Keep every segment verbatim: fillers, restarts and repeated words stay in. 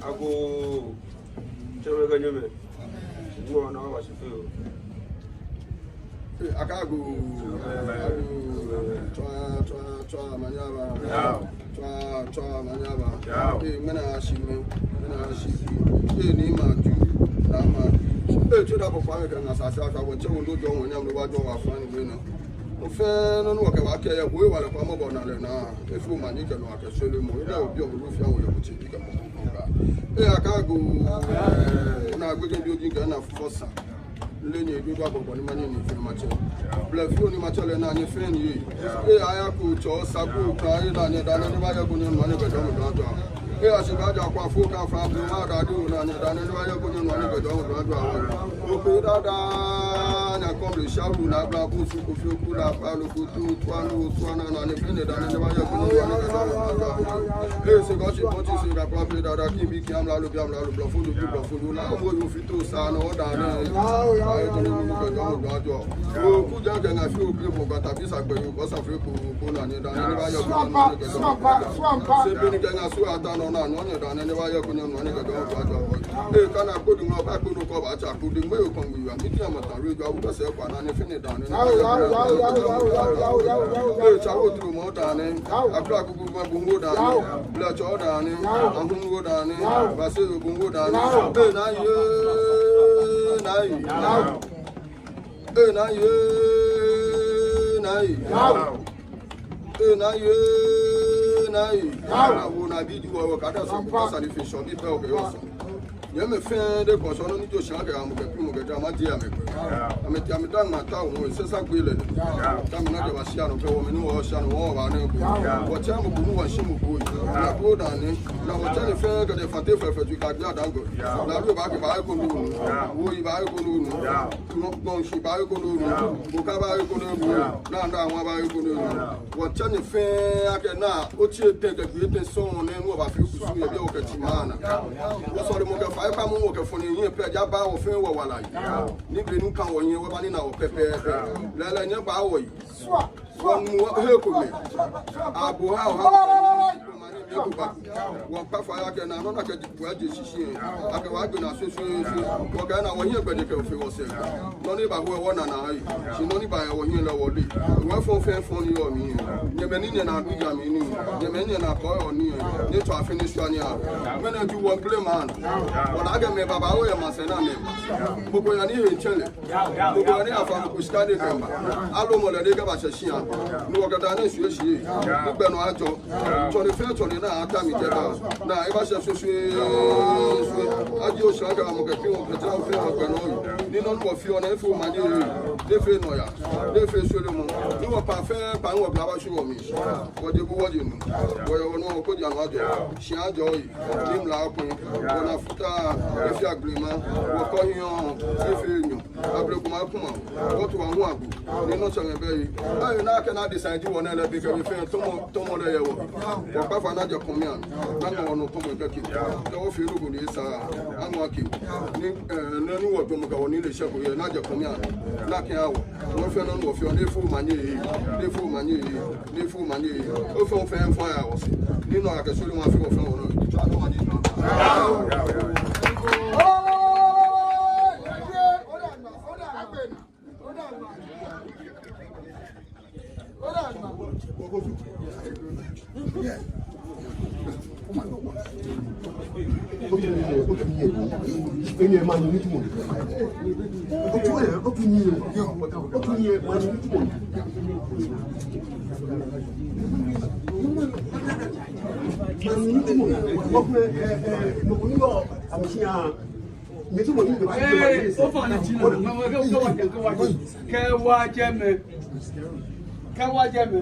Agoo, tsɛmɛi kɛ nyɛmɛi. Mɔ na wa shi fɛɛ oo. Ee, akɛ agoo. Agoo. Tswa, tswa, tswa, omanye aba. Yao. Tswa, tswa, omanye aba. Yao. Ee, mɛni ashi mɛ, mɛni ashi bi. Ee, ni ma ju, na ma ju. Ee, tso da bɔ kwa mɛ kɛ ŋa sa sa ka wɔ tsɛ wɔ ndo jɔ wɔ nyam do wa jɔ wa fa ni wɛ na. Ofɛɛ nɔ ni wɔkɛ wa kɛ yɛ, wɔyɛ wa lɛ kwa mɔ bɔ na lɛ na. Efee omanye kɛ nɔ akɛ sɔlemɔ. Ida obi ɔ bulu fia wɔ yɛ kuti bi kɛ mɔ. Ee, akɛ agoo. Ee, na gbɛkɛ bi oji kɛ na fɔ sa. Lɛ nyɛ do do abɔbɔ ni manye ni fɛɛ matsɛ. Blɛ fio ni matsɛ lɛ na nyɛ fɛɛ ni ye. Ee, aya ko tsɔ sa ko ka ye na nyɛ da nɛ ni ba yɛ ko nyɛ nɔ ni kɛ jɔ mɔ do ajɔ. Ee, asi ba ja kwa fo ka fa bi ma da do na nyɛ da nɛ ni ba yɛ ko nyɛ nɔ ni kɛ jɔ mɔ do ajɔ. Okpe dada na kɔmle shawu na bla ko su ko fio ko la pa lo ko tu tu anu tu ana na ni fɛɛ ni da nɛ ni ba yɛ ko nyɛ nɔ ni kɛ jɔ mɔ do ajɔ. Ee, se ko si ko ti se ka pa pe dada ki bi ki amla lo bi amla lo bla fo lo bi bla fo lo la mo yo fi to sa na oda nɛ. Yao, yao, yao, yao, yao. Ayi, kɛ jɔ mɔ do ajɔ. Oku ja kɛ ŋa fio kɛ mɔ gata bi sa gbɛ yo, ko sa fee ko, ko na nyɛ da nɛ ni ba yɛ ko nyɛ nɔ ni kɛ jɔ mɔ do ajɔ. Swampa, swampa. Se beni kɛ ŋa su ata nɔ na nyɛ da nɛ ni ba yɛ ko nyɛ nɔ ni kɛ jɔ mɔ do ajɔ. Ee, kana ko dun ba ko dun ko ba tsa ko dun me yo kɔn yo. Mi ti ama ta re jɔ, awu bɛ se kwa na ni fɛɛ ni da nɛ ni ba yɛ ko nyɛ nɔ ni kɛ jɔ mɔ do ajɔ. Ee, tsa wo tro mɔ da nɛ. Yao. Akra kuku ma bungo da nɛ. Yao. Blɛ tsɔ da nɛ. Yao. Ahun wo da nɛ. Yao. Base yo bungo da nɛ. Yao. Ee, na ye, na ye. Yao. Ee, na ye, na ye. Yao. Ee, na ye, na ye. Yao. Awo na bi di wɔ wɔ ka da so, ka sa ni fee sɔ ni pɛ o kɛ yɔ sɔ. Nyɛmɛi fɛɛ de kɔsɔ nɔ ni jo sha kɛ amɔ kɛ pi mɔ kɛ ja ma di amɛ. Amɛ ti amɛ da ma ta o mɔ sɛ sa gbe lɛ. Ka mi na kɛ ba shi anɔ kɛ wɔ mɛ ni wɔ shi anɔ wɔ ba nɛ ko. Wɔ tsɛ mɔ ko ni wɔ shi mɔ ko. Na ko da nɛ. Na wɔ tsɛ ni fɛɛ kɛ de fate fɛ fɛ tu ka gbi adango. Na lu ba kɛ ba ko nu. Wo yi ba ko nu. Gbɔn shi ba ko nu. Boka ba ko nu. Na na wa ba ko nu. Wɔ tsɛ ni fɛɛ akɛ na, otsi etɛ kɛ gbi etɛ sɔŋŋ nɛ, ni wɔbafee kusum yɛ biɛ wɔkɛ tsi ma na. Wɔsɔlemɔ kɛ faikpamɔ wɔkɛ fɔ̃ ni yɛ pɛ ja ba wɔ fɛɛ wɔwala yi. Ni be nu ka wɔhiɛ wɔba ni na wɔ pɛpɛɛpɛ. Lɛɛlɛŋ nyɛba wɔyi. Wɔnu wɔ he kome. Abo ha wɔ ha. Wɔkpa fai akɛ na nɔ ni akɛ di kua je shishi. Akɛ wa gbɛ na so so so. Wɔkɛ na wɔhiɛ gbɛdɛkɛ ofee wɔsɛɛ. Nɔ ni ba wɔ wɔna na ayi. Shi nɔ ni ba yɛ wɔhiɛ lɛ wɔle. Wɔ fɔŋ fɛɛ fɔŋ ni yɔɔ mli. Nyɛmɛi ni nyɛna du ja mli ni. Nyɛmɛi ni nyɛna kɔ yɔɔ ni. Nyɛtsɔ afi ni shwa ni a. Mɛni ju wɔ blame man. Wɔna akɛ mɛi babaoo yɛ maŋsɛɛ nɛɛ mli. Gbogbo ya ni he tsɛlɛ. Gbogbo ya ni afa mɔ ko shika ni kɛba. Aloo mɔ lɛ ni kɛba shɛ shia. Ni wɔkɛ da ni shwie shie. Ni gbɛ nɔ ajɔ. Tsɔne fɛɛ tsɔne na ata mi jɛ ba. Na eba shɛ shwie shwie shwie. Aji oshia kɛ amɔ kɛ pi wɔ kɛ tira fɛɛ wɔ gbɛ nɔ yi. Ni nɔ ni wɔfeɔ nɛɛ efee omanye. Ni efee nɔyaa. Ni efee shwelemɔ. Ni wɔkpa fɛɛ kpa ni wɔbla ba shwie wɔ mli. Wɔje bu wɔje nu. Wɔyɛ wɔnu wɔkɔ ja nu ajɔ. Shia ajɔ yi. Ni mla akun. Wɔna futaa. Efee agblema. Wɔkɔ hiɔ. Efee nyɔ. Ablekuma kuma. Wɔtu wɔ hu agbo. Ni nɔ tsɛ mɛ bɛ yi. Ayi na kɛ na decide wɔ nɛɛ lɛ bi kɛ mi fɛɛ tɔmɔ, tɔmɔ lɛ yɛ wɔ. Wɔkpa fai na jɛ kɔmi a. Na ŋa wɔnɔ kɔmɔ kɛ ki. Kɛ wɔfee nɔ ko ni sa. Aŋɔ ki. Ni, eh, nɛɛ ni wɔjɔɔmɔ kɛ wɔ ni le shɛ ko yɛ. Na jɛ kɔmi a. Na kɛ a wɔ. Wɔ fɛɛ nɔ ni wɔfeɔ ni efee omanye. Ni efee omanye. Ni efee omanye. Ofɛɛ ofɛɛ fɛɛ ya wɔsɛɛ. Ni nɔ akɛ sɔlemɔ afee wɔfɛɛ wɔnɔ. Tswa nɔ ma ni nɔ. Ee, ofainɛ, kɛ wa jɛmɛ. Kɛ wa jɛmɛ.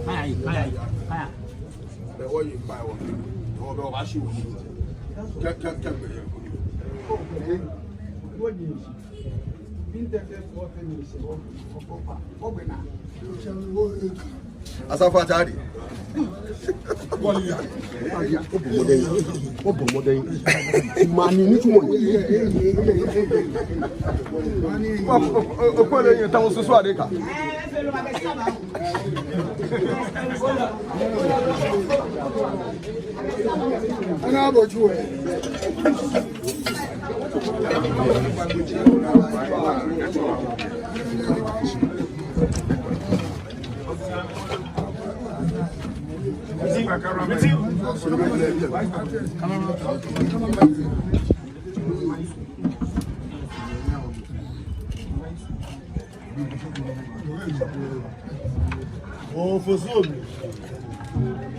Ayi, ayi, ayi. Bɛ wɔyi kpa wɔ. Wɔ bɛ wɔbaashi wɔ. Kɛ, kɛ, kɛ gbɛ yɛ. Asafo ati adi. Obɔ mɔdɛŋ. Obɔ mɔdɛŋ. Mani ni tumo. Okwɛlɛ yɛ tamɔ susu adeka. Ana bɔ ju ɛ. Oh, for some.